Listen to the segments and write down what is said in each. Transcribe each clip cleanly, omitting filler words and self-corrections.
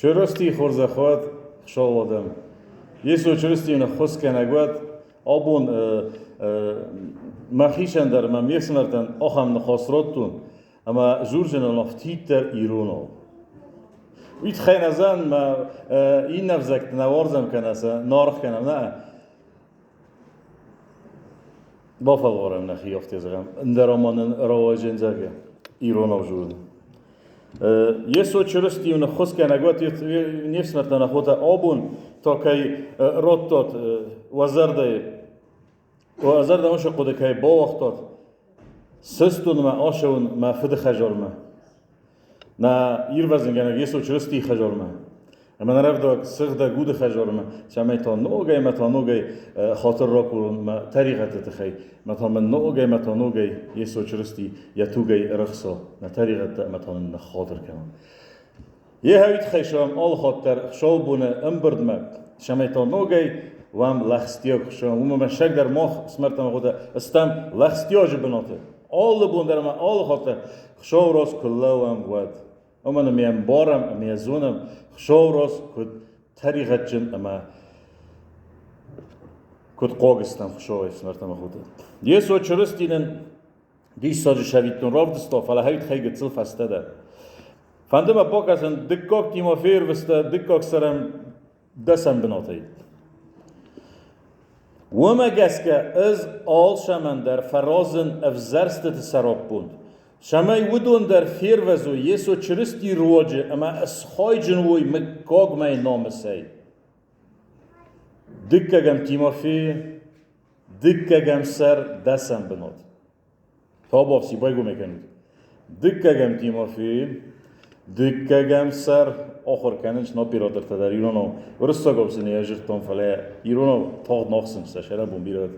Чырыстийы хорзӕх уӕд, Хуыцауы адӕм! Йесо Чырыстийы ныххуысгӕнӕг уӕд, абон мӕхицӕн дӕр ӕмӕ ме фсымӕртӕн ахӕм ныхас радтон, ӕмӕ дзурдзынӕн афтиддӕр иронау. Уый тыххӕй нӕ зӕгъын, мӕ иннӕ ӕвзӕгты нӕ уарзӕм кӕнӕ сӕ нӕ аргъ кӕнӕм, нӕ. Бафӕлварӕм нӕхи афтӕ зӕгъӕм, ӕндӕр ӕмӕ нын рауайдзӕн, зӕгъгӕ, иронау дзурын. Йесо Чырысти ныххуысгӕнӕг уӕд не фсымӕртӕ нӕ хотӕ абон та кӕй радтат уӕ зӕрдӕйы, уӕ зӕрдӕ уыцы хъуыды кӕй бауагътат, сыстунмӕ ацӕуын мӕ фыды хӕдзармӕ. Нӕ ирвӕзынгӕнӕг Йесо Чырыстийы хӕдзармӕ. Ӕмӕ нӕ рӕвдауӕг сыгъдӕг уды хӕдзармӕ, цӕмӕй та ногӕй ӕмӕ та ногӕй хатыр ракурон мӕ тӕригъӕдты тыххӕй, мӕ та мын ногӕй ӕмӕ та ногӕй Йесо Чырысти йӕ тугӕй ӕрыхса нӕ тӕригъӕдтӕ ӕмӕ та нын ныххатыр кӕна. Йе уый тыххӕй сӕм алы хатт дӕр Хуыцаубоны ӕмбырдмӕ, цӕмӕй та ногӕй уӕм лӕгъстиаг Хуыцау, уымӕ ӕмӕ сӕгдӕр мах смӕртӕм хъуыды стӕм лӕгъстиаджы бынаты. Алы бон дӕр ӕмӕ алы хатт дӕр Хуыцауы раз куы лӕууӕм, уӕд. Уымӕн ӕмӕ йӕ ӕмбарӕм ӕмӕ йӕ зонӕм, Хуыцауы раз куыд тӕригъӕдджын ӕмӕ куыд хъуаг стӕм Хуыцауӕй ӕфсымӕртӕ ӕмӕ хотӕ. Йесо Чырысти нын диссаджы сӕвиттон равдыста, фӕлӕ хӕй гыццыл фӕстӕдӕр. Фӕнды мӕ бакӕсын дыккаг Тимофейы рвыста дыккаг сӕрӕн дӕсӕм бынатӕй. Уымӕ гӕсгӕ ӕз алцӕмӕн дӕр фӕразын ӕвзӕрстыты сӕраппонд, цӕмӕй уыдон дӕр фервӕзой Йесо Чырыстийы руаджы ӕмӕ схайджын уой мыггагмӕйы намысӕй. Дыккӕгӕм Тимофейы, дыккӕгӕм сӕр дӕсӕм бынат. Табуафси байгом кӕнут. Дыккӕгӕм Тимофейы, дыккӕгӕм сӕр ахуыр кӕнынц оператортӕ дӕр иронау. Уырыссагау сын йӕ зыдтон, фӕлӕ иронау тагъд нахсынц сӕ сӕрӕбон бирӕ.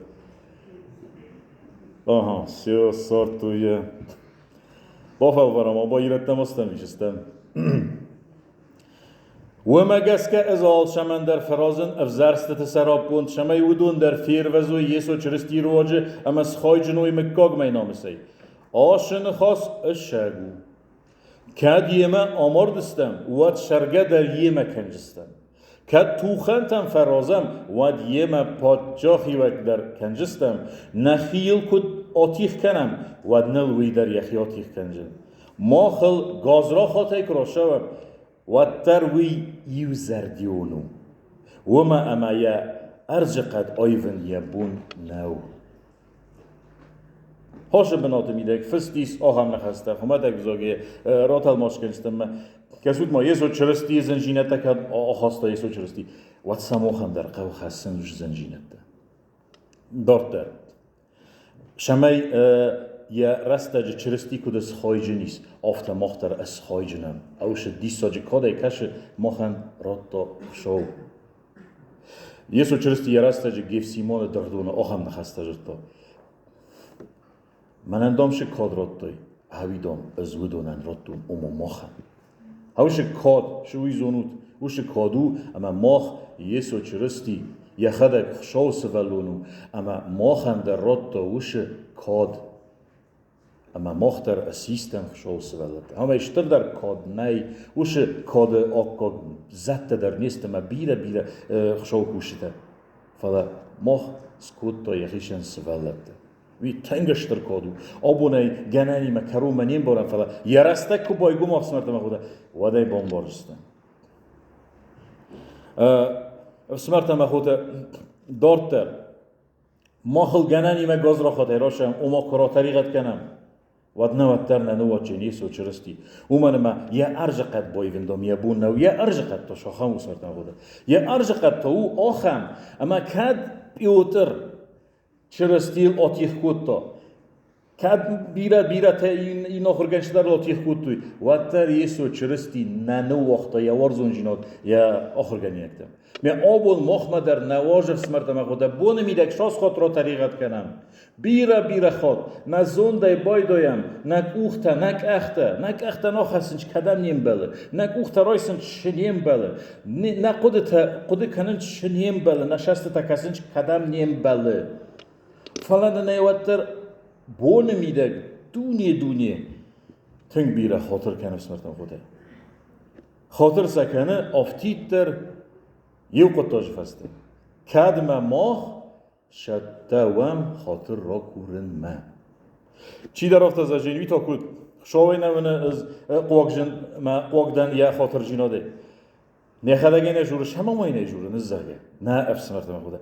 Ага, все, сортує. Бафӕлварӕм, оба ирӕттӕм астӕм ис стӕм. Уымӕ гӕсгӕ ӕз алцӕмӕн дӕр фӕразын ӕвзӕрстыты сӕраппонд, цӕмӕй уыдон дӕр фервӕзой Йесо Чырыстийы руаджы ӕмӕ схайджын уой мыггагмӕйы намысӕй. Ацы ныхас ӕцӕг у. Кӕд йемӕ амардыстӕм, уӕд цӕргӕ дӕр йемӕ кӕндзыстӕм. Кӕд тухӕнтӕм фӕразӕм, уӕд йемӕ паддзахиуӕг дӕр кӕндзыстӕм. Нӕхи йыл куыд атигъ кӕнӕм, уӕд ныл уый дӕр йӕхи атигъ кӕндзӕн. Мах ыл гадзрахатӕй куы рацӕуӕм, уӕддӕр уый иузӕрдион у, уымӕ ӕмӕ йӕ ӕрдзыхъӕд аивын йӕ бон нӕу. Хосы бынаты мидӕг фыст ис ахӕм ныхӕстӕ, хуымӕтӕг взаги ратӕлмац кӕнстӕм. Кӕсут ма, Йесо Чырыстийы зындзинӕдтӕ кӕд ахаста Йесо Чырысти, уӕд сӕ махӕн дӕр хъӕуы хӕссын зындзинӕдтӕ. Дарддӕр. Цӕмӕй йӕ рӕстӕджы Чырысти куыд ысхайджын ис, афтӕ мах дӕр ысхайджынӕм. Ӕвсы диссаджы кадӕй кӕсы махӕн радта Хуыцау. Йесо Чырысти йӕ рӕстӕджы Гефсимоны дыргъдоны ахӕм ныхӕстӕ зыдта. Мӕнӕн дам цы кад радтой, ӕви дам ӕз уыдонӕн радтон, ома махӕн. Ӕвсы кад, цы уый зонут, уыцы кад у, ӕмӕ мах Йесо Чырысти йӕхӕдӕг Хуыцауы сывӕллон у, ӕмӕ махӕн дӕр радта уыцы кад. Ӕмӕ мах дӕр систӕм Хуыцауы сывӕллӕттӕ. Ӕмӕ стырдӕр кад нӕй, уыцы кады аккаг зӕдтӕ дӕр не сты ӕмӕ бирӕ-бирӕ Хуыцауы кусджытӕ. Фӕлӕ мах скодта йӕхицӕн сывӕллӕттӕ. Уый тынг стыр код у. Абонӕй гӕнӕнимӕ кӕронмӕ не мбарӕм, фӕлӕ йӕ рӕстӕг куы байгом ӕфсымӕртӕ мӕ уӕд ӕй бамбардзыстӕм. Ӕфсымӕртӕ мӕ хотӕ, дарддӕр махыл гӕнӕнимӕ гадзрахатӕй расӕм, ома куы ратӕригъӕд кӕнӕм, уӕд нӕ уӕддӕр нӕ ныууадздзӕн Йесо Чырысти. Уымӕн ӕмӕ йӕ ӕрзыхъӕд байвындом йӕ бон нӕу, йӕ ӕрзыхъӕд та сахӕм у сӕртӕгъуыды. Йӕ ӕрзыхъӕд та у ахӕм, ӕмӕ кӕд Петр Чырыстийыл атигъ кодта. Кӕд бирӕ-бирӕтӕ ин ахуыргӕнджытӕ дӕр атигъ кодтой, уӕддӕр Йесо Чырысти нӕ ныууагъта йӕ уарзондзинад йӕ ахуыргӕнинӕгтӕм. Ме абон махмӕ дӕр нӕ уарзы ӕфсымӕртӕ ӕмӕ хотӕ боны мидӕг цас хатт ратӕригъӕд кӕнӕм. Бирӕ-бирӕ хатт нӕ зондӕй байдайӕм, нӕ къухтӕ, нӕ къӕхтӕ, нӕ къӕхтӕ нахӕссын кӕдӕм не мбӕлы, нӕ къухтӕ райсын цы не мбӕлы, нӕ хъуыдытӕ хъуыды кӕнын цы не мбӕлы, нӕ цӕстытӕ кӕсын кӕдӕм не мбӕлы. Фӕлӕ нын ӕй уӕддӕр боны мидӕг дуне-дуне тынг бирӕ хатыр кӕны ӕфсымӕртӕн хотӕ. Хатыр сӕ кӕны афтиддӕр иу хъуыддаджы фӕстӕ. Кӕдмӕ мах сӕттӕ уӕм хатыр ракурынмӕ. Чидӕр афтӕ зӕгъин, уый та куыд? Хуыцауӕй нӕ уыны ӕз хъуагджын мӕ хъуаг дӕн йӕ хатырджинадӕй. Нӕхӕдӕг ӕй нӕ журы, сӕмӕ нӕ журы, ныззӕгъгӕ. Нӕ ӕфсымӕртӕ мӕ хотӕ.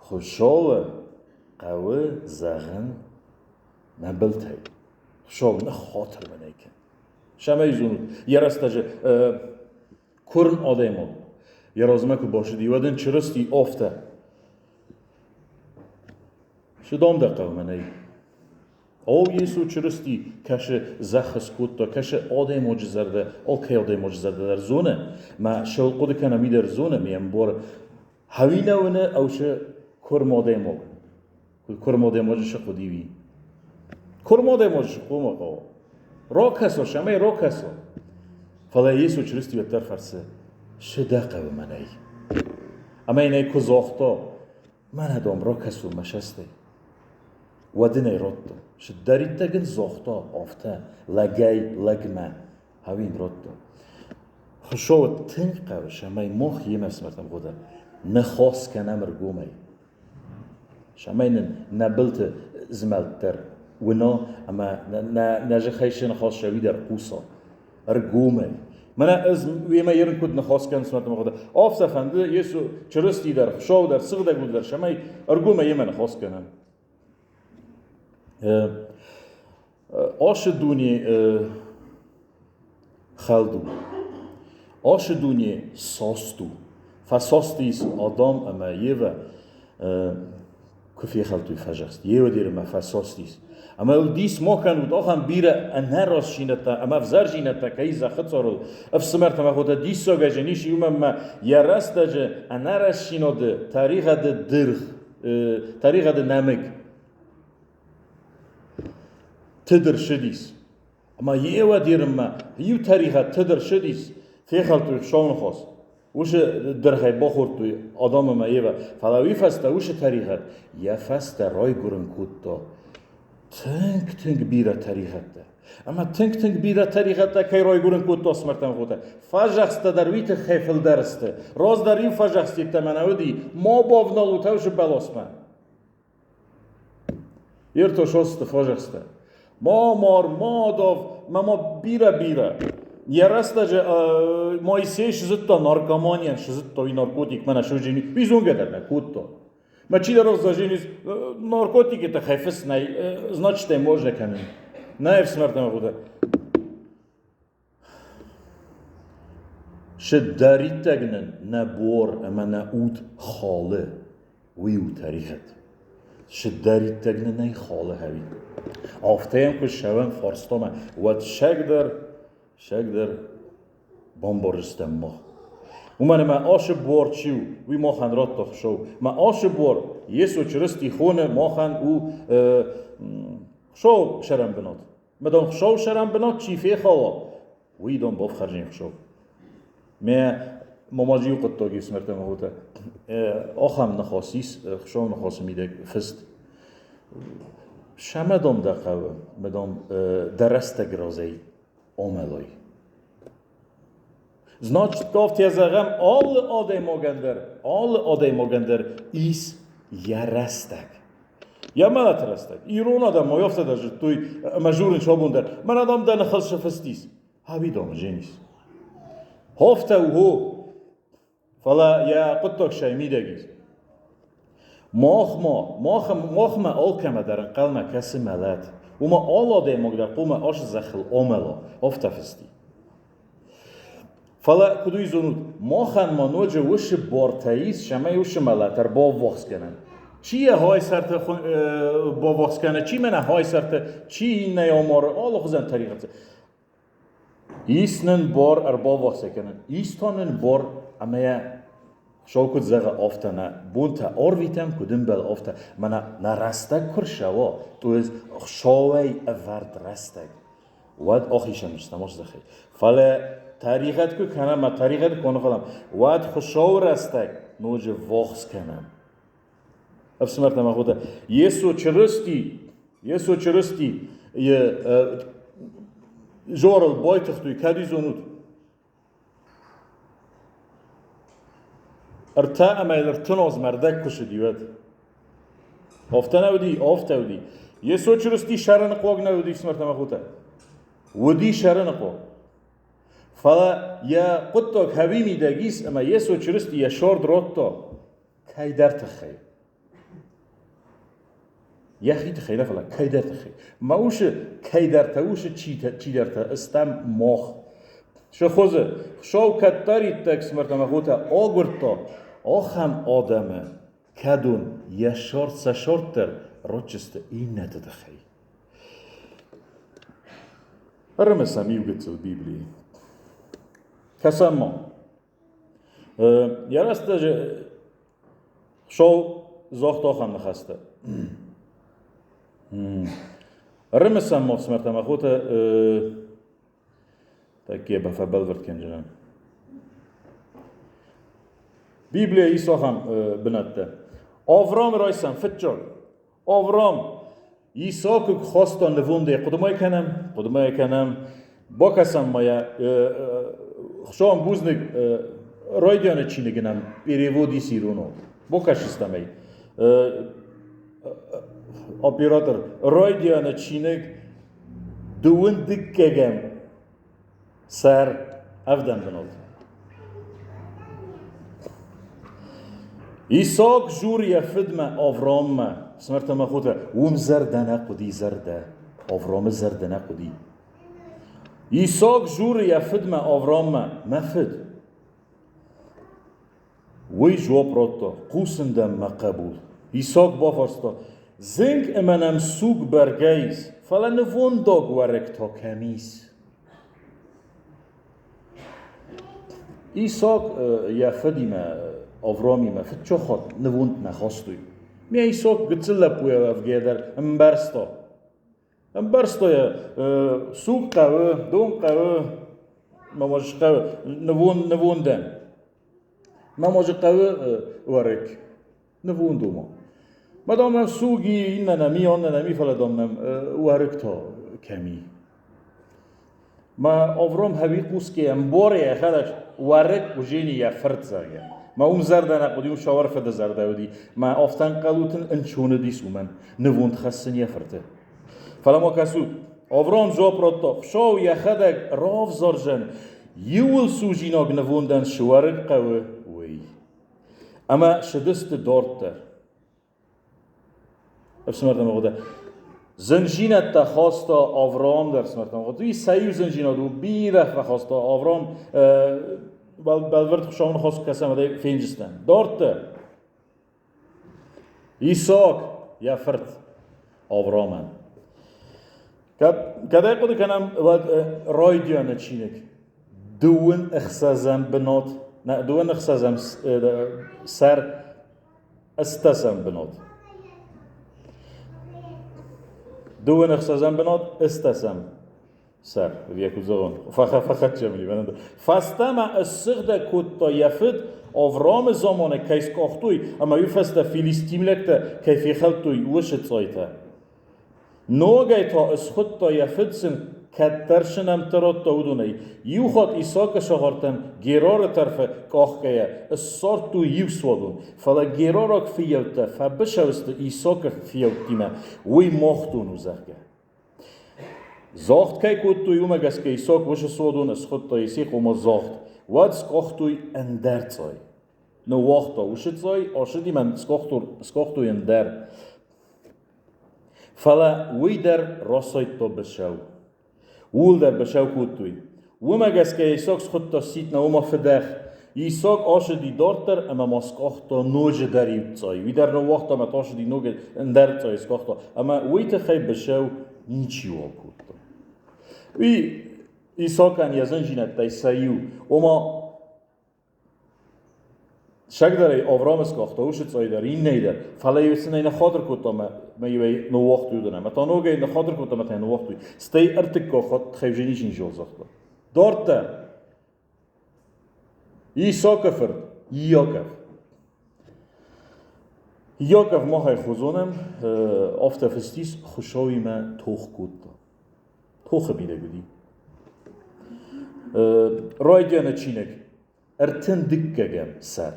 Хуыцауы хъӕуы зӕгъын нӕ былтӕй. Хуыцау ныххатыр мын кӕн. Сӕмӕй зонут, йӕ рӕстӕджы куырм адӕймаг йӕ размӕ куы бацыди, уӕд ын Чырысти афтӕ: Цы дам дӕ хъӕуы мӕнӕй? О, Йесо Чырысти кӕсы зӕххы скодта, кӕсы адӕймаджы зӕрдӕ, алкӕй адӕймаджы зӕрдӕ дӕр зоны, мӕ сыл хъуыды кӕнӕм, уый дӕр зоны, ме мбары. Хӕуинӕ уыны ӕусы куырм адӕймаг. Куырм адӕймаджы цы хъуыди, уый. Куырм адӕймаджы цы хъуамӕ хъӕуа? Ракӕсо, цӕмӕй ракӕсо. Фӕлӕ Йесо Чырысти уӕддӕр фӕрсы, цы дӕ хъӕуы мӕнӕй? Ӕмӕ йын ӕй куы загъта, мӕнӕ дам ракӕсун мӕ цӕстӕй, уӕд ын ӕй радта. Цыдӕриддӕр ын загъта, афтӕ лӕгӕй лӕгмӕ хауин радта. Хуыцауы тынг хъӕуы, цӕмӕй мах йемӕ смӕртӕм хъуыды ныхас кӕнӕм ӕргомӕй. Цӕмӕй нын нӕ былты змӕлд дӕр уына ӕмӕ нӕ зыхӕй цы ныхас цӕуы, уый дӕр хъуса. Ӕргомӕй. Мӕнӕ ӕз уемӕ ерын куыд ныхас кӕнын смӕртӕм хъуыды. Афтӕ фӕнды Йесо Чырысти дӕр, Хуыцау дӕр, Сыгъдӕг Уд дӕр, цӕмӕй ӕргомӕй йемӕ ныхас кӕнӕм. Ацы дуне хӕлд у. Ацы дуне саст у. Фӕсастис Адам ӕмӕ Евӕ, куы фехӕлдтой фӕзӕхст. Евӕ дӕр ӕмӕ фӕсастис. Ӕмӕ йыл дис ма кӕнут, ахӕм бирӕ ӕнӕрастдзинӕдтӕ ӕмӕ ӕвзӕрдзинӕдтӕ кӕй зӕххы цъарыл ӕфсымӕртӕ ӕмӕ хотӕ диссагӕй зын ис, уымӕн ӕмӕ йӕ рӕстӕджы ӕнӕрастдзинады тӕригъӕды дыргъ, тӕригъӕды нӕмыг тыд ӕрцыдис. Ӕмӕ йе уӕд иу тӕригъӕд тыд ӕрцыдис, фехӕлдтой Хуыцауы ныхас. Уыцы дыргъӕй бахордтой Адам ӕмӕ Евӕ, фӕлӕ уый фӕстӕ уыцы тӕригъӕд йӕ фӕстӕ райгуырын кодта тынг-тынг бирӕ тӕригъӕдтӕ. Ӕмӕ тынг-тынг бирӕ тӕригъӕдтӕ кӕй райгуырын кодта смӕртӕн хотӕ, фӕзӕхстӕ дӕр уый тыххӕй фылдӕр сты. Раздӕр иу фӕзӕхст йеддӕмӕ нӕ уыди, ма бавналут ӕвзы бӕласмӕ. Ирто состы фӕзӕхстӕ. Ма мар, ма дав, ма ма бирӕ-бирӕ. Йӕ рӕстӕджы Моисей сзыдта наркоманийӕн, сзыдта уый наркотик, мӕнӕ сызджини, уый зонгӕ дӕр нӕ кодта. Мӕ чидӕр зажинис, наркотики тыххӕй фыс нӕй, значит, ӕй можно кӕнын. Нӕ ӕфсымӕртӕ хъуыды. Цыдӕриддӕр нын нӕ буар ӕмӕ нӕ уд халы, уый у тӕригъӕд. Цыдӕриддӕр нын ӕй халы ӕви. Афтӕ йӕм куы ссӕуӕм фарстамӕ, уӕд сӕгдӕр бамбардзыстӕм мах. Уымӕн ӕмӕ ацы буар чи у, уый махӕн радта Хуыцау. Мӕ ацы буар Йесо Чырысти хоны махӕн у Хуыцауы сӕрӕнбынат. Мадон Хуыцауы сӕрӕнбынат чи фехала, уый дон бафхӕрдзӕни Хуыцау. Мӕ мамаджы иу хъуыддаг ис мӕрдтӕм хотӕ. Ахӕм ныхас ис Хуыцауы ныхасы мидӕг фыст. Сӕмӕдон дӕ хъӕуы, мадон дӕ рӕстӕг разӕй омӕлой. Значит, афтӕ зӕгъӕм, алы адӕймагӕн дӕр, алы адӕймагӕн дӕр ис йӕ рӕстӕг. Йӕ мӕлӕты рӕстӕг. Ирон адӕм ма афтӕ дӕр зыдтой ӕмӕ журын сабон дӕр. Мӕн адӕм дӕ ныхыл сыфыстис. Ӕви дам женис. Хофтӕ у хо, фӕлӕ йӕ хъуыддаг сӕ мидӕг ис. Махмӕ, махмӕ алкӕмӕ дӕр ӕнхъӕлмӕ кӕсы мӕлӕт. Уымӕ алы адӕймаг дӕр хъуамӕ ацы зӕххыл амӕла, афтӕ фысти. Фӕлӕ, куыд уый зонут, махӕн ма ноджы уыцы бартӕ ис, цӕмӕй уыцы мӕлӕт ӕрбаввахс кӕнӕм. Чи йӕ хайсӕрты баввахс кӕны, чи мӕнӕ хайсӕрты, чи иннӕ амары, алыхуызӕн тӕригъӕдты. Ис нын бар ӕрбаввахс кӕнын, ис та нын бар ӕмӕ йӕ Хуыцау куыд зӕгъы, афтӕ нӕ бонтӕ арвитӕм, куыд ӕмбӕлы, афтӕ. Мӕнӕ нӕ рӕстӕг куы рцӕуа, то есть Хуыцауӕй ӕвӕрд рӕстӕг, уӕд ахизӕн стӕм аздӕхӕй. Фӕлӕ тӕригъӕд куы кӕнӕм ӕмӕ тӕригъӕд куы аныгъуылӕм, уӕд Хуыцауы рӕстӕг ноджы ввахс кӕнӕм. Ӕфсымӕртӕ мӕ хотӕ, Йесо Чырысти, Йесо Чырысти йӕ зорыл байтыгътой, кӕд зонут? Ӕртӕ ӕмӕ йыл ӕртын азмӕ ӕрдӕг куы цыди, уӕд. Афтӕ нӕ уыди, афтӕ уыди. Йесо Чырысти сӕрыныхъуаг нӕ уыди, фсымӕртӕ ӕмӕ хотӕ. Уыди сӕрыныхъуаг. Фӕлӕ йӕ хъуыддаг хӕви мидӕг ис, ӕмӕ Йесо Чырысти йӕ сорд радта кӕйдӕр тыххӕй. Йӕхи тыххӕй нӕ, фӕлӕ кӕйдӕр тыххӕй. Мӕ усы кӕйдӕртӕ усы чидӕртӕ стӕм мох. Сыхуызы, Хуыцау кӕддӕриддӕр ӕфсымӕртӕ ӕмӕ хотӕ агуырдта ахӕм адӕмы, кӕдон йӕ сорт сӕ сорт дӕр ротчысты иннӕты тыххӕй. Ӕрымысӕм иу гыццыл Библийы. Кӕсӕм ма. Йӕ рӕстӕджы Хуыцау загъта ахӕм ныхӕстӕ. Ӕрымысӕм ма ӕфсымӕртӕ ӕмӕ хотӕ такие фӕбӕлвырд кӕнджынӕн. Библийӕ ис ахӕм бынӕттӕ. Авраам райсӕм фыццаг. Авраам Исаакы куы хаста нывондӕй, хъуыды кӕнӕм, хъуыды кӕнӕм, бакӕсӕм ма йӕ Хуыцауӕн бузныг райдианы чиныг нӕм перевод ис иронау. Бакӕсыстӕм ӕй. Оператор райдианы чиныг дыууын дыккӕгӕм сӕр ӕвдӕм бынат. Исаак дзуры йӕ фыдмӕ Аврааммӕ, фсымӕртӕ мӕ хотӕ, уым зӕрдӕ нӕ хъуыди, зӕрдӕ. Авраамы зӕрдӕ нӕ хъуыди. Исаак дзуры йӕ фыдмӕ Аврааммӕ, мӕ фыд. Уый дзуапп радта, хъусын дӕм, мӕ хъӕбул. Исаак бафарста, зынг ӕмӕ нӕм суг бӕргӕ ис, фӕлӕ нывондаг уӕрыкк та кӕм ис? Исаак йӕ фыдимӕ, Авраамимӕ фыццаг хатт нывонд нӕ хастой. Ме Исаак гыццыл лӕппуйӕ уӕвгӕйӕ дӕр ӕмбӕрста. Ӕмбӕрста йӕ, суг хъӕуы, дон хъӕуы, ма ма хъӕуы нывондӕн. Ма ма хъӕуы уӕрыкк, нывонд у ма. Ма дам нӕм суги, иннӕ нӕм и, аннӕ нӕм и, фӕлӕ дам нӕм уӕрыкк та кӕм и. Ма Авром хӕви хъусгӕ ӕмбары йӕхӕдӕг уӕрыкк уызени йӕ фырт, зӕгъгӕ. Ма уым зӕрдӕ нӕ хъуыди, уым сауар фыды зӕрдӕ уыди. Ма афтӕ ӕнхъӕлут ын ӕнцон уыдис уымӕн нывонд хӕссын йӕ фырты. Фӕлӕ ма кӕсут, Авраам дзуапп радта, Хуыцау йӕхӕдӕг равзардзӕн, иууыл судзинаг нывондӕн цы уӕрыкк хъӕуы, уый. Ӕмӕ цыдысты дарддӕр. Ӕфсымӕртӕ ӕмӕ хотӕ, зындзинӕдтӕ хаста Авраам дӕр ӕфсымӕртӕ ӕмӕ хотӕ. Уый сӕ иу зындзинад у, бирӕ фӕхаста Авраам. Бӕлвырд Хуыцауы ныхас куы кӕсӕм, уӕд ӕй фенджыстӕм. Дарддӕр Исаак йӕ фырт Авраамӕн. Кӕд ӕй хъуыды кӕнӕм, уӕд райдианы чиныг дыууын ӕхсӕзӕм бынат, нӕ, дыууын ӕхсӕзӕм сӕр ӕстӕсӕм бынат. Дыууын ӕхсӕзӕм бынат, ӕстӕсӕм сӕр, йӕ куыд зӕгъон, фӕхӕццӕ мын Фӕстӕмӕ ссыгъдӕг кодта йӕ фыд Авраамы заманы кӕй скъахтой ӕмӕ уый фӕстӕ филистимлӕгтӕ кӕй фехӕлдтой, уыцы цъайтӕ. Ногӕй та ысхуыдта йӕ фыд сын, кӕддӕр цы нӕмттӕ радта, уыдонӕй. Иу хатт Исаакы сахартӕн Герары тӕрфы къахгӕйӕ ссардтой иу суадон, фӕлӕ герараг фыййӕуттӕ фӕбыцӕу сты Исаакы фыййӕуттимӕ, уый мах дон у, зӕгъгӕ. Загъд кӕй кодтой, уымӕ гӕсгӕ Исаак уыцы суадон схуыдта Исихъ, ома загъд. Уӕд скъахтой ӕндӕр цъай. Ныууагъта уыцы цъай, ацыди мӕ скъахтой ӕндӕр. Фӕлӕ уый дӕр расайдта быцӕу. Ууыл дӕр быцӕу кодтой. Уымӕ гӕсгӕ Исаак схуыдта Ситна, ома фыдӕх. Исаак ацыди дарддӕр ӕмӕ ма скъахта ноджыдӕр иу цъай. Уый дӕр ныууагъта ӕмӕ та ацыди ног ӕндӕр цъай скъахта. Ӕмӕ уый тыххӕй быцӕу ничиуал кодта. Уый Исаакӕн йӕ зындзинӕдтӕй сӕ иу, ома Сӕгдарӕй Авраамы скъахта уыцы цъай дӕр, иннӕй дӕр, фӕлӕ-иу сын ӕй ныххатыр кодта ӕмӕ ма-иу ӕй ныууагътой уыдон ӕмӕ та ногӕй ныххатыр кодта ӕмӕ та йӕ ныууагътой. Стӕй ӕртыккаг хатт Хевженичи зол загъта. Дарддӕр Исакы фырт Иаков. Иаков махӕй хозонӕм, афтӕ фыстис, Хуыцауимӕ тох кодта. Тохы мидӕг уыди. Райдианы чиныг ӕртын дыккӕгӕм сӕр.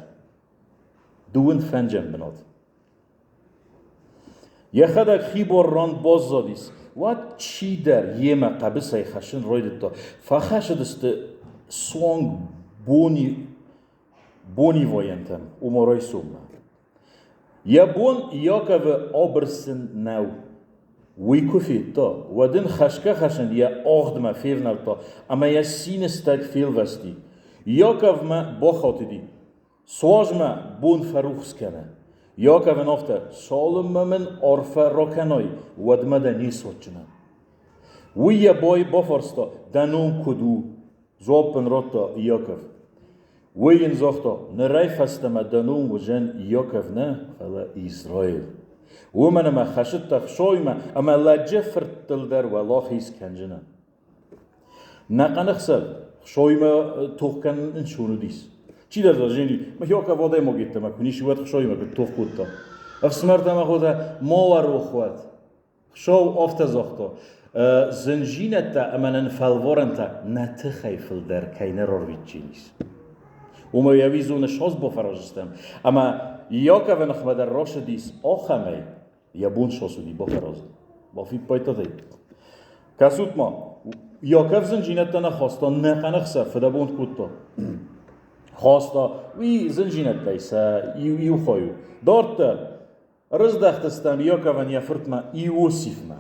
Дыууын фӕнджӕм бынат. Йӕхӕдӕг хибар ран баззадис, уӕд чидӕр йемӕ хъӕбысӕй хӕссын райдыдта. Фӕхӕссыдысты суанг бони бонивайӕнтӕм, ома райсоммӕ. Йӕ бон Иаковы абырсын нӕу. Уый куы федта, уӕд ын хӕсгӕ-хӕсын йӕ агъдмӕ февнӕлдта ӕмӕ йӕ сины стӕг фелвӕсти. Иаковмӕ бахатыди: Суадз мӕ, бон фӕрухс кӕны. Иаков ын афтӕ: Цалынмӕ мын арфӕ ракӕнай, уӕдмӕ дӕ не суадздзынӕн. Уый йӕ бай бафарста: Дӕ ном куыд у? Дзуапп ын радта Иаков. Уый йын загъта: Нырӕй фӕстӕмӕ дӕ ном уыдзӕн Иаков нӕ, фӕлӕ Израил. Уымӕн ӕмӕ хӕсыдтӕ Хуыцауимӕ ӕмӕ лӕджы фырттыл дӕр уӕлахиз кӕнджынӕн. Нӕхъӕн ӕхсӕв Хуыцауимӕ тох кӕнын ӕнцон уыдис. Чидӕр дзы зини, мӕ Иаков адӕймаг йеддӕмӕ куы ницы уӕд Хуыцауимӕ куыд тох кодта. Ӕфсымӕртӕ ӕмӕ хотӕ, ма уӕ рох уӕд, Хуыцау афтӕ загъта, зындзинӕдтӕ ӕмӕ нын фӕлварӕнтӕ нӕ тыхӕй фылдӕр кӕй нӕ рарвитджынис. Уымӕ йӕ уидзоны сос бафӕраздзыстӕм. Ӕмӕ Иаковы ныхмӕ дӕр рацыдис ахӕмӕй, йӕ бон сос уыди бафӕразын. Бафиппайдтат ӕй? Кӕсут-ма, Иаков зындзинӕдтӕ нӕ хаста, нӕ ӕнӕхсӕв фыдӕбон кодта. Хаста, уый зындзинӕдтӕй сӕ иу хай у. Дарддӕр Рыздӕхтыстӕм Иаковӕн йӕ фыртмӕ Иосифмӕ.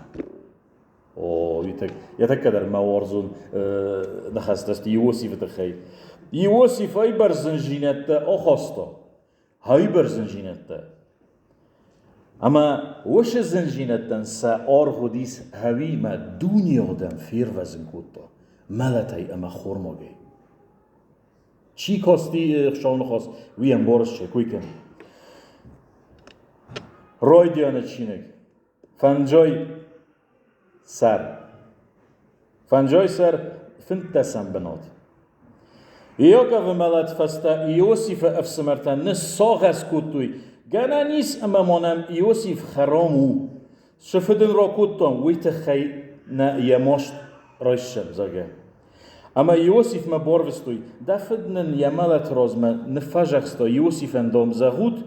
О, йӕ тӕккӕ дӕр мӕ уарзон ныхӕстӕ сты Иосифы тыххӕй. Иосиф айбӕрц зындзинӕдтӕ ахаста. Айбӕрц зындзинӕдтӕ. Ӕмӕ уыцы зындзинӕдтӕн сӕ аргъ уыдис ӕви мӕ дуне адӕм фервӕзын кодта мӕлӕтӕй ӕмӕ хормагӕй. Чи касти Хуыцауы ныхас, уый ӕмбарыс чи, куй кӕн. Райдианы чиныг. Фӕнджай сӕр. Фӕнджай сӕр фынддӕсӕм бынат. Иаковы мӕлӕт фӕстӕ Иосифы ӕфсымӕртӕ ныссагъӕс кодтой, гӕнӕн ис ӕмӕ ма нӕм Иосиф хӕрам у. Цы фыд ын ракодтам, уый тыххӕй нӕ йӕ маст райсӕм, зӕгъгӕ. Ӕмӕ Иосифмӕ барвыстой, дӕ фыд нын йӕ мӕлӕты размӕ ныффӕдзӕхста Иосифӕн, дам, зӕгъут,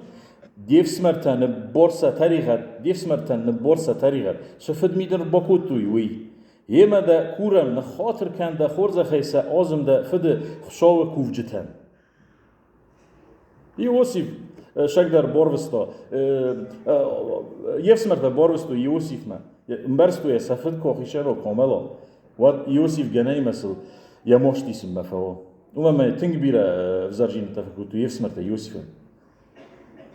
де фсымӕртӕ ныббар сӕ тӕригъӕд, де фсымӕртӕн ныббар сӕ тӕригъӕд, цы фыдми дын бакодтой, уый. Йемӕ дӕ курӕм, ныххатыр кӕн дӕ хорзӕхӕй сӕ азым дӕ фыды Хуыцауы кувджытӕн. Иосиф сӕгдӕр барвыста, йе фсымӕртӕ барвыстой Иосифмӕ. Ӕмбӕрстой йӕ, сӕ фыд куы ахицӕн Камела, уӕд Иосиф гӕнӕимӕ сыл йӕ маст исынмӕ фӕуа. Уымӕн ӕмӕ тынг бирӕ ӕвзӕрдзинӕдтӕ фӕкодтой йе фсымӕртӕ Иосифӕн.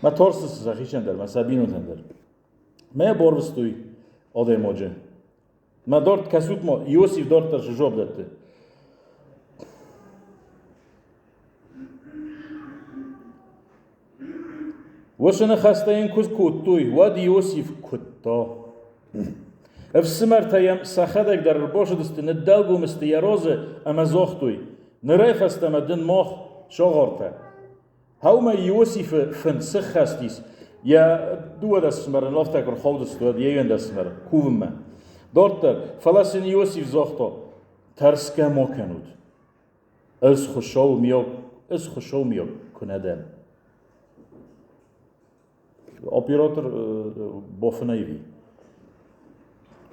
Мӕ тарстысты сӕхицӕн дӕр, мӕ сӕ бинонтӕн дӕр. Мӕ барвыстой адӕймаджы. Мӕ дард кӕсут-ма, Иосиф дарддӕр цы жуапп дӕтты? Уыцы ныхӕстӕ йын куы кодтой, уӕд Иосиф куыдта. Ӕфсымӕртӕ йӕм сӕхӕдӕг дӕр ӕрбацыдысты, ныддӕлгом сты йӕ разы ӕмӕ загътой: Нырӕй фӕстӕмӕ дын мах сагъартӕ. Хъӕумӕ Иосифы фын сыххӕст ис, йӕ дыууадӕс ӕфсымӕры афтӕ куы рхаудысты, уӕд йе ӕндӕс ӕфсымӕры кувынмӕ. Дарддӕр, фӕлӕ сын Иосиф загъта: Тӕрсгӕ ма кӕнут. Ӕз Хуыцауы мийаг, ӕз Хуыцауы мийаг куы нӕ дӕн. Оператор бафынӕй ви.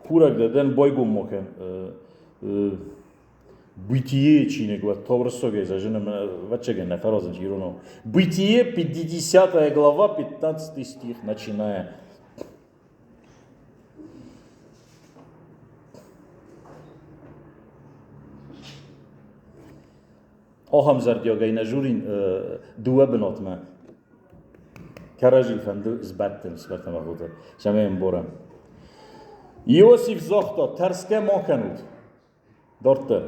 Курӕг дӕ дӕн байгом ма кӕн Бытие чиныг уӕд товрысогӕй зӕгъын ӕмӕ ӕвӕццӕгӕн нӕ фӕразын иронау. Бытие, 50 глава, 15 стих, начиная. Ахӕм зӕрдиагӕй нӕ журин дыууӕ бынатмӕ кӕрӕдзи фӕнды сбӕттын сбӕттӕмӕгъуыды, цӕмӕй ӕмбарӕм. Иосиф загъта, тӕрсгӕ ма кӕнут. Дарддӕр.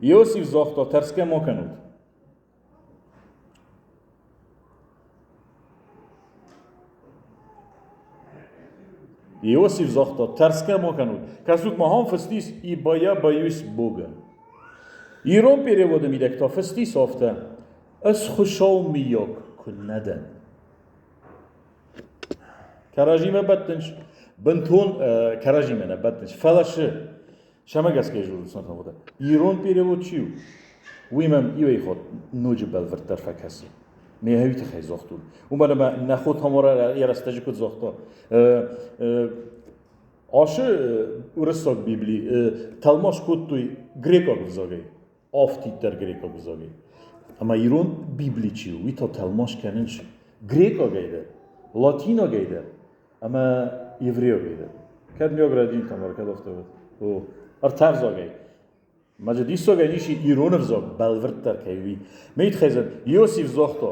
Иосиф загъта, тӕрсгӕ ма кӕнут. Иосиф загъта, тӕрсгӕ ма кӕнут. Кӕсут ма, ам фыст ис, ибо я боюсь Бога. Ирон переводы мидӕг та фыст ис афтӕ, ӕз Хуыцау мыййаг куы нӕ дӕн. Кӕрӕдзимӕ бӕттынц, бынтон кӕрӕдзимӕ нӕ бӕттынц, фӕлӕ цы? Сӕмӕ гӕсгӕ дзурынц Ирон перевод чи у, уый мӕм иуӕй хатт ноджы бӕлвырддӕр фӕкӕсы. Ме уый тыххӕй загътон. Уымӕн ӕмӕ нӕ хо Тамара йӕ рӕстӕджы куыд загъта, ацы уырыссаг Библи тӕлмац кодтой грекъаг ӕвзагӕй, афтиддӕр грекъаг ӕвзагӕй. Ӕмӕ ирон Библи чи у, уый та тӕлмац кӕнынц грекъагӕй дӕр, латинагӕй дӕр ӕмӕ еврейагӕй дӕр. Кӕд миаг рӕдийын, Тамара, кӕд афтӕ уыд? О, ӕртӕ ӕвзагӕй. Ма диссагӕн ис ирон ӕвзаг бӕлвырддӕр кӕй уый. Мейтхезен Иосиф загъта: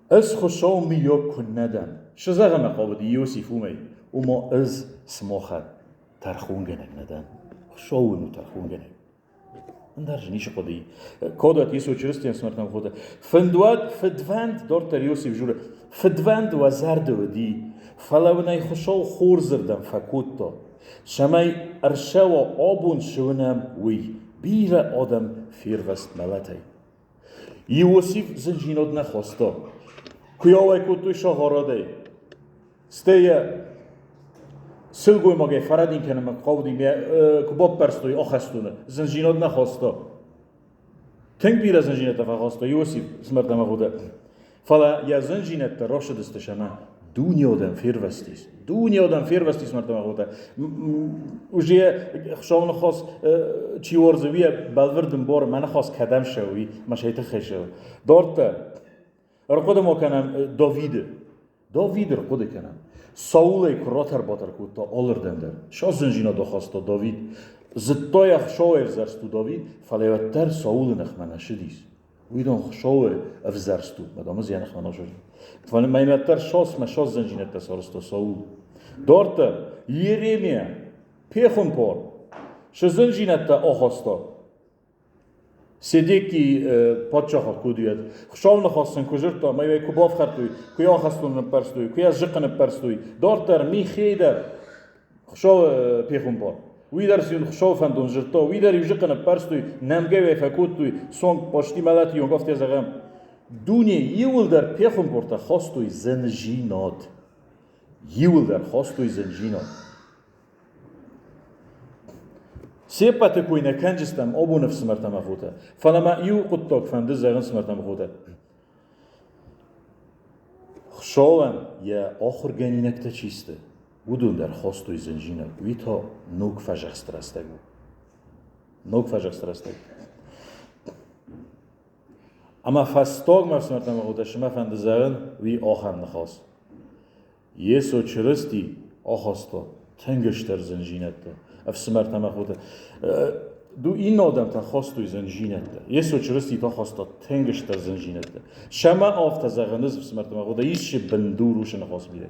Ӕз Хуыцау мыййаг куы нӕ дӕн. Цы зӕгъӕм хъавыди Иосиф уымӕй? Ома ӕз сымахӕн тӕрхонгӕнӕг нӕ дӕн. Хуыцау уын у тӕрхонгӕнӕг. Ӕндӕр же ницы хъуыди. Кодат Йесо Чырыстийӕн смӕртӕм хода. Фындуат, фыдвӕнд, дарддӕр Иосиф журы, фыдвӕнд уӕ зӕрды уыди, фӕлӕ уын ӕй Хуыцау хорзырдӕм фӕкодта, цӕмӕй ӕрцӕуа абон цы уынӕм, уый. Бирӕ адӕм фервӕзт мӕлӕтӕй. Иосиф зынджинад нӕ хаста. Куы йӕ ауӕй кодтой сагъарадӕй, Стӕй йӕ сылгоймагӕй фӕрӕдин кӕнынмӕ хъавыди, куы баппӕрстой ахӕстоны, зындзинад нӕ хаста. Тынг бирӕ зындзинӕдтӕ фӕхаста Иосиф смӕрдӕмӕ худӕ. Фӕлӕ йӕ зындзинӕдтӕ рацыдысты ӕмӕ дуне адӕм фервӕзтис. Дуне адӕм фервӕзтис мӕрдтӕмӕ худӕ. Уже Хуыцауы ныхас чи уарзы, уый бӕлвырд ӕмбары, мӕ ныхас кӕдӕм цӕуы, уый мӕ сӕй тыххӕй цӕуы. Дарддӕр ӕрхъуыды ма кӕнӕм Давиды. Давид ӕрхъуыды кӕнӕм. Саулӕй куы ратӕр-батӕр кодта алырдӕм дӕр. Сазынзинад ахаста Давид. Зыдта йӕ Хуыцауӕй ӕвзӕрст у Давид, фӕлӕ уӕддӕр Саулы ныхмӕ нӕ сыдис. Уый дон Хуыцауы ӕвзӕрст у, мадам ӕз йӕ ныхмӕ нӕ сыдис. Фӕлӕ мӕ уӕддӕр сасмӕ сазынзинӕдтӕ сарӕзта Саул. Дарддӕр Йеремиа, пехуымпар, сызынзинӕдтӕ ахаста. Седеки паддзахы куыд Хуыцауы ныхас сын куы дзырдта, ӕмӕ йӕ куы бафхӕрдтой, куы йӕ ахӕстоны ныппӕрстой, куы йӕ зыхъы ныппӕрстой, дарддӕр Михей дӕр Хуыцауы пехуымпар. Уый дӕр сын Хуыцауы фӕндон дзырдта, уый дӕр иу зыхъы ныппӕрстой, нӕмгӕ йӕ фӕкодтой, цонг почти мӕлӕты онг афтӕ зӕгъӕм. Дуне иуылдӕр пехуымпартӕ хастой зынзинад. Иуылдӕр хастой зынзинад. Се ппӕты кой нӕ кӕнджыстӕм абоны ӕфсымӕртӕ ӕмӕ хотӕ, фӕлӕ мӕ иу хъуыддаг фӕнды зӕгъын ӕфсымӕртӕ ӕмӕ хотӕ. Хуыцауӕн йӕ ахуыргӕнинӕгтӕ чи сты, уыдон дӕр хостой зынзинаг. Уый та ног фӕзӕхст рӕстӕг у. Ног фӕзӕхст рӕстӕг. Ӕмӕ фӕстагмӕ ӕфсымӕртӕ ӕмӕ хотӕ, цы мӕ фӕнды зӕгъын, уый ахӕм ныхас. Йесо Чырысти ахаста тынг стыр зындзинӕдтӕ. Ӕфсымӕртӕ ӕмӕ хотӕ, ду иннӕ адӕмтӕ хастой зындзинӕдтӕ. Йесо Чырысти та хаста тынг стыр зындзинӕдтӕ. Сӕмӕ афтӕ зӕгъын ӕз ӕфсымӕртӕ ӕмӕ хотӕ, исчи бындур уыцы ныхас бирӕ.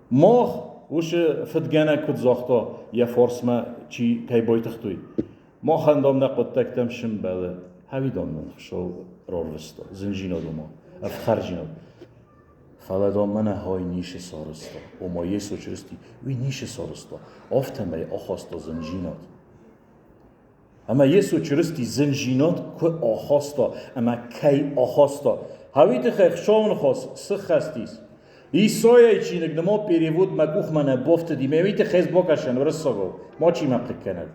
Мах уыцы фыдгӕнӕг куыд загъта, йӕ фарсмӕ чи кӕй байтыгътой, махӕн дам нӕ хъуыддӕгтӕм сымбӕлы. Хӕвидон нын Хуыцау рарвыста, зындзинад ома, ӕфхӕрджинад. Фӕлӕ дам мӕнӕ хай ницы сарӕзта, ома Йесо Чырысти уый ницы сарӕзта, афтӕмӕй ахаста зындзинад. Ӕмӕ Йесо Чырысти зындзинад куы ахаста ӕмӕ кӕй ахаста, уый тыххӕй Хуыцауы ныхас сыххӕст ис. Исайайы чиныг нымад перевод мӕ къухмӕ нӕ бафтыди, мӕ уый тыххӕй бакӕсӕн уырыссагау, мачи мӕ хъыг кӕнӕд.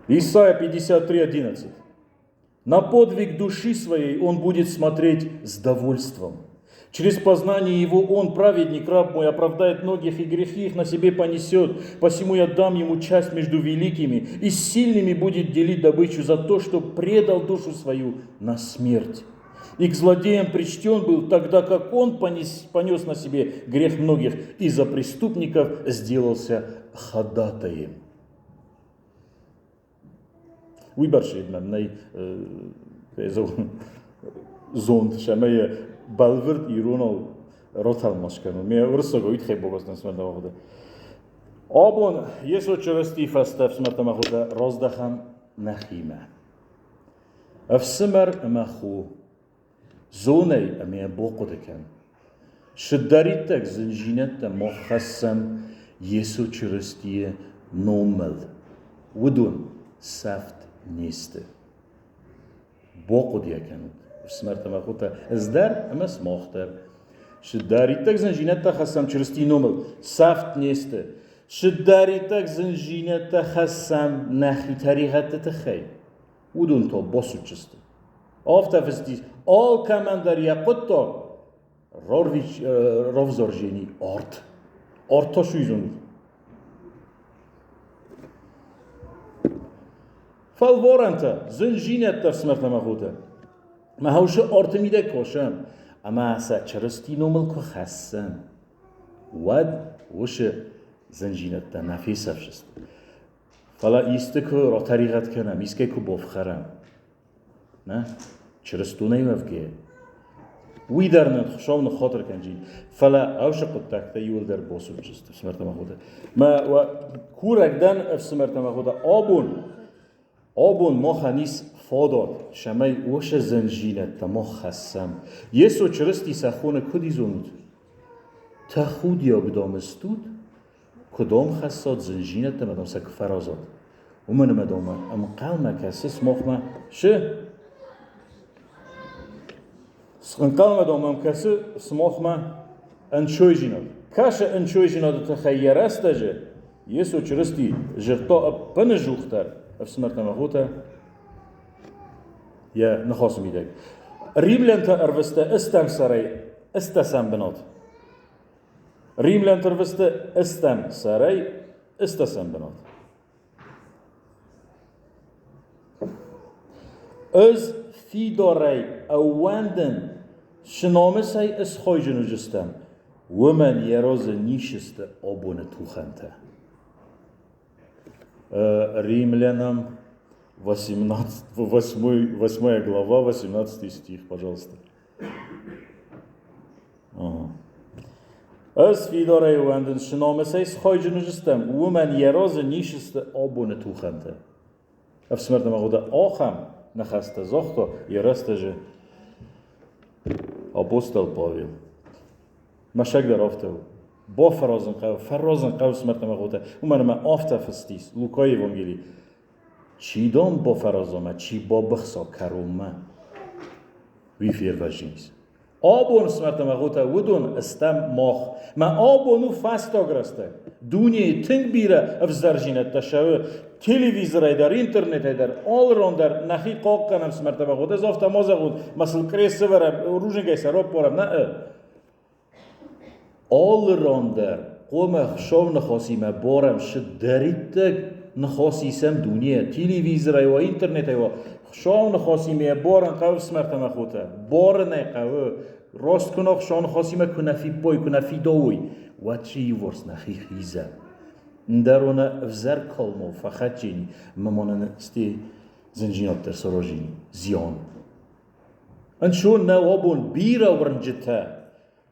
Исайя 53.11. На подвиг души своей он будет смотреть с довольством. Через познание его он, праведник, раб мой, оправдает многих и грехи их на себе понесет. Посему я дам ему часть между великими, и с сильными будет делить добычу за то, что предал душу свою на смерть. И к злодеям причтен был, тогда как он понес на себе грех многих, и за преступников сделался ходатаем. Уый бӕрц мӕм нӕй зонд, цӕмӕй бӕлвырд иронау ратӕлмац кӕнон. Ме уырыссаг уый тыххӕй богӕстӕн смӕрдӕ Абон Йесо Чырыстийы фӕстӕ ӕфсымӕртӕ ӕмӕ хотӕ раздӕхӕм нӕхимӕ. Ӕфсымӕр ӕмӕ хо, зон ӕй ӕмӕ йӕ бахъуыды кӕн. Цыдӕриддӕр зындзинӕдтӕ мах хӕссӕм Йесо Чырыстийы номыл, уыдон сӕфт не сты. Бахъуыды йӕ кӕнут, ӕфсымӕртӕ ӕмӕ хотӕ, ӕз дӕр ӕмӕ сымах дӕр. Цыдӕриддӕр зындзинӕдтӕ хӕссӕм Чырыстийы номыл, сӕфт не сты. Цыдӕриддӕр зындзинӕдтӕ хӕссӕм нӕхи тӕригъӕдты тыххӕй. Уыдон та басудздзысты. Афтӕ фыст ис, алкӕмӕн дӕр йӕ хъуыддаг равзаржени арт. Арт та суйзонут. Фӕлварӕнтӕ, зынзинӕдтӕ ӕфсымӕртӕ ӕмӕ хотӕ. Мӕ хаусы арты мидӕг кӕсӕм, ӕмӕ сӕ Чырысти номыл куы хӕссӕм, уӕд уыцы зындзинӕдтӕ нӕ фесӕфдзысты. Фӕлӕ исты куы ратӕригъӕд кӕнӕм, искӕй куы бафхӕрӕм, нӕ, чырыстонӕй уӕвгӕйӕ, уый дӕр нын Хуыцау ныххатыр кӕнджи, фӕлӕ ӕвсы хъуыддӕгтӕ иуылдӕр басудздзысты, ӕфсымӕртӕ мӕ хотӕ. Мӕ курӕг дӕн, ӕфсымӕртӕ мӕ хотӕ, абон Абон махӕн ис фадат, цӕмӕй уыцы зындзинӕдтӕ мах хӕссӕм. Йесо Чырысти сӕ хоны куыд изонут? Тӕхудиаг дам стут, куы дам хӕссат зындзинӕдтӕ ӕмӕ дам сӕ куы фӕразат. Уымӕн ӕмӕ дам ӕнхъӕлмӕ кӕсы сымахмӕ шы? Ӕнхъӕлмӕ дам ӕм кӕсы сымахмӕ ӕнцойдзинад. Кӕсы ӕнцойдзинады тыххӕй йӕ рӕстӕджы Йесо Чырысти зыдта ӕппынӕдзухдӕр ӕфсымӕртӕ ӕмӕ хотӕ йӕ ныхасы мидӕг. Римлянтӕ ӕрвыста ӕстӕм сӕрӕй ӕстӕсӕм бынат. Римлянты ӕрвыста ӕстӕм сӕрӕй ӕстӕсӕм бынат. Ӕз фидарӕй ӕууӕндын, цы намысӕй ысхойджын уыдзыстӕм, уымӕн йӕ разы ницы сты абоны тухӕнтӕ. Римлянам 18, 8 глава, 18 стих, пожалуйста. Ӕз фидарӕй ӕууӕндын, цы намысӕй схайджын уыдзыстӕм, уымӕн йӕ разы ницы сты абоны тухӕнтӕ. Ӕфсымӕртӕ ӕмӕ хотӕ, ахӕм ныхӕстӕ загъта йӕ рӕстӕджы апостол Павел. Мӕсӕг дӕр афтӕ у. Бафӕразын хъӕуы, фӕразын хъӕуы ӕфсымӕртӕ ӕмӕ хотӕ, уымӕн ӕмӕ афтӕ фыст ис Лукайы Евангелийы. Чи дам бафӕраза мӕ чи бабыхса кӕронмӕ, уый фервӕзынц. Абон ӕфсымӕртӕ ӕмӕ хотӕ, уыдон стӕм мах. Мӕ абон у фӕстаг рӕстӕг. Дунейы тынг бирӕ ӕвзӕрдзинӕдтӕ цӕуы. Телевизорӕй дӕр, интернетӕй дӕр, алы ран дӕр нӕхи хъахъхъӕнӕм ӕфсымӕртӕ ӕмӕ хотӕ. Ӕз афтӕ ма зӕгъон, мӕ сыл крест сӕвӕрӕм, рудзынгӕй сӕ раппарӕм. Нӕ. Алы ран дӕр хъуамӕ Хуыцауы ныхасимӕ барӕм цыдӕриддӕр ныхас исӕм дунейӕ, телевизорӕй уа, интернетӕй уа. Хуыцауы ныхасимӕ барын хъӕуы ӕфсымӕртӕ ӕмӕ хотӕ. Барын ӕй хъӕуы. Раст куы нӕ Хуыцауы ныхасимӕ куы нӕ фиппой, куы нӕ фидауой, уӕд си иуварс нӕхи хизӕм. Ӕндӕр уонӕ ӕвзӕр калмау фӕхӕтджени ӕмӕ ма нын сте зиндзинад дӕр саразини, зиан. Ӕнцон нӕу абон бирӕ уырнджытӕ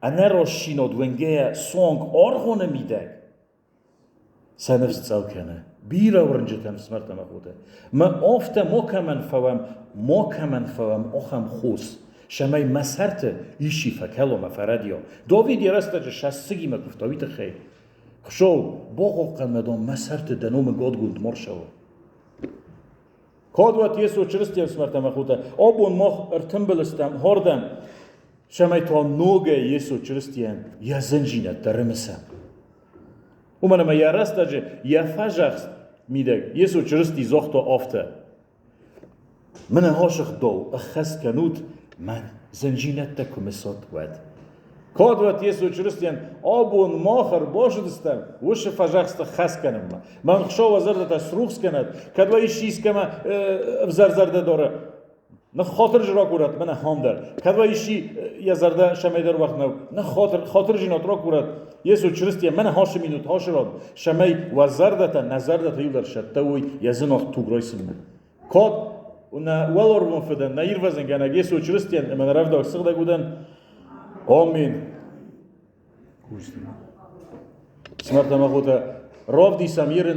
ӕнӕрастдзинад уынгӕйӕ суанг аргъуаны мидӕг сӕ ныфс цъӕл кӕны. Бирӕ уырнджытӕм ӕфсымӕртӕ ӕмӕ хотӕ. Мӕ афтӕ макӕмӕн фӕуӕм, макӕмӕн фӕуӕм ахӕм хос, цӕмӕй мӕ сӕрты исчи фӕкӕло мӕ фӕрӕдийа. Давид йӕ рӕстӕджы сӕссыгимӕ куывта уый тыххӕй. Хуыцау, бахъахъхъӕн мӕ дам мӕ сӕрты дӕ номы гадгонд ма рцӕуа. Кӕд уӕд Йесо Чырысти ӕфсымӕртӕ ӕмӕ хотӕ, абон мах ӕртымбыл стӕм хордӕм, цӕмӕй та ногӕй Йесо Чырыстийӕн йӕ зындзинӕдтӕ рымысӕм. Уымӕн ӕмӕ йӕ рӕстӕджы йӕ фӕзӕхст мидӕг Йесо Чырысти загъта афтӕ: Мӕнӕ ӕгъдау ӕххӕст кӕнут, мӕн зындзинӕдтӕ куы мысат, уӕд. Кӕд уӕд Йесо Чырыстийӕн абон мах ӕрбацыдыстӕм уыцы фӕзӕхсты хӕс кӕнынмӕ. Мӕн Хуыцау уӕ зӕрдӕтӕ срухс кӕнӕд, кӕд уӕ исчи искӕмӕ ӕвзӕр зӕрдӕ дары, ныххатыр ракурӕд мӕнӕ хам дӕр. Кӕд уӕ исчи йӕ зӕрдӕ цӕмӕйдӕр уӕгъд нӕу, ныххатыр хатырджинад ракурӕд Йесо Чырыстийӕн мӕнӕ хашы минут хашы рад, цӕмӕй уӕ зӕрдӕтӕ, нӕ зӕрдӕтӕ иуылдӕр сӕттӕ уой йӕ зынаргъ туг райсынмӕ. Кӕд нӕ уӕларвон Фыдӕн, нӕ Ирвӕзынгӕнӕг Йесо Чырыстийӕн ӕмӕ нӕ рӕвдауӕг Сыгъдӕг Удӕн. Амин. Смӕртӕ ӕмӕ хотӕ, равдисӕм Иры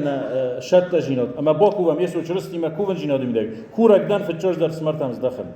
сӕттӕзинад ӕмӕ бакувӕм Йесо Чырыстимӕ кувынзинады мидӕг. Курӕг дӕн фыццаджыдӕр смӕртӕм здӕхын.